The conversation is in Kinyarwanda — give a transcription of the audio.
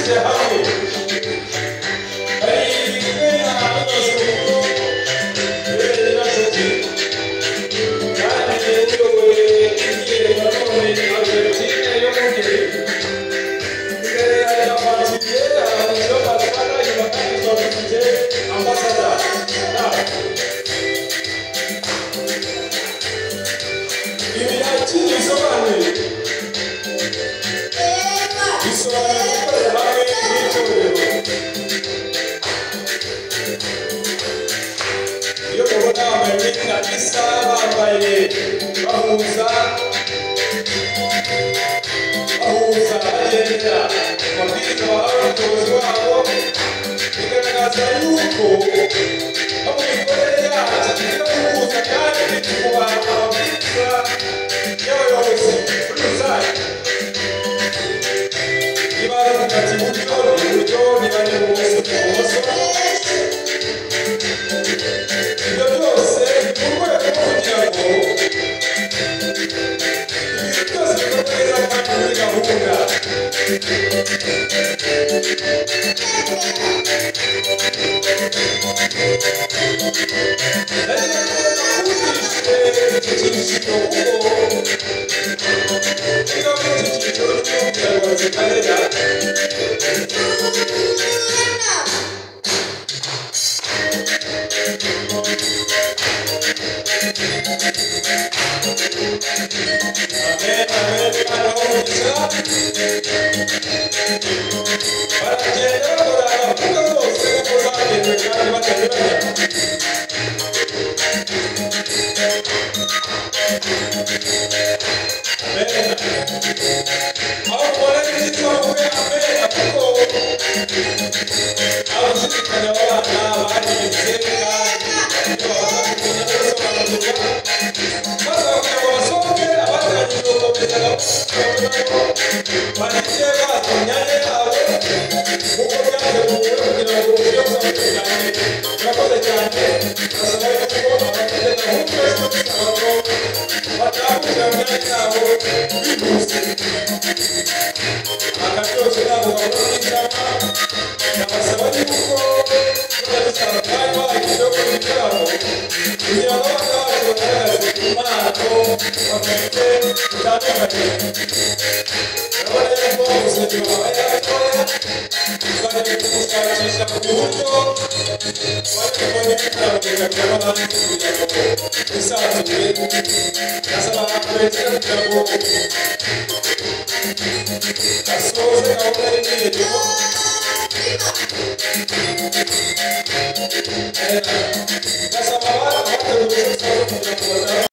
Bahurije hamwe bari kumwe na Mukuru Nshuti kandi uyoboye imyiyerekano nanone Albertine yo Mungeri. Imbere ya Patiriye abayobozi b'Abafana, inyuma kandi tukaba dufite ambasada. Ibi nta kindi bisobanuye, bisobanuye gukorera hamwe n'itorero. Iyo mubona bambaye imyenda isa, bambaye bahuza bahuza, bagendera amabwiriza bahawe n'umuyobozi wabo, bigaragaza yuko no mu mikorere yacu tugira guhuza kandi tukubaha amabwiriza y'abayobozi muri rusange. Niba ari gukata iburyo ni iburyo, niba ari ibumoso ni ibumoso. Ibyo byose ni mu rwego rwo kugira ngo ibintu byose bikorwe neza kandi muri gahunda. Ndagira ngo bakundishe iki cyiciro, kuko niba muri iki cyiciro cyo kugira ngo bazikarera. Amen, amen. Imana umugisha. Baragenda bakora gahunda zose nk'uko zagenwe kandi batanyuranya. Amen. Aho mubona ibyiza bavuge amen, kuko abashidikanya abana barize kandi ibyo babasha kumenya no gusobanukirwa, maze kugira ngo basohoke abateganyijwe gukomeza gahunda bahite baza mu myanya yabo nk'uko byateguwe kugira ngo urusheho kuzamuka cyane. Murakoze cyane. Basaba yuko abafite gahunda yo gusaba batambukira mu myanya yabo bihuse. Aka byose ntabwo gahunda n'icyapa. Ndabasaba yuko tujya dusaba umwanya uhagije wo gukora ibitaramo kugira ngo abana bacu bagaragaze impano bafite zitandukanye. Urabona yuko urusengero habaye hatoya, tuzajya gushakisha ku buryo twajya kubona ibitaramo bikabera no hanze kugira ngo bisanzure. Ndasaba perezida kugira ngo asoze gahunda y'imyiyerekano.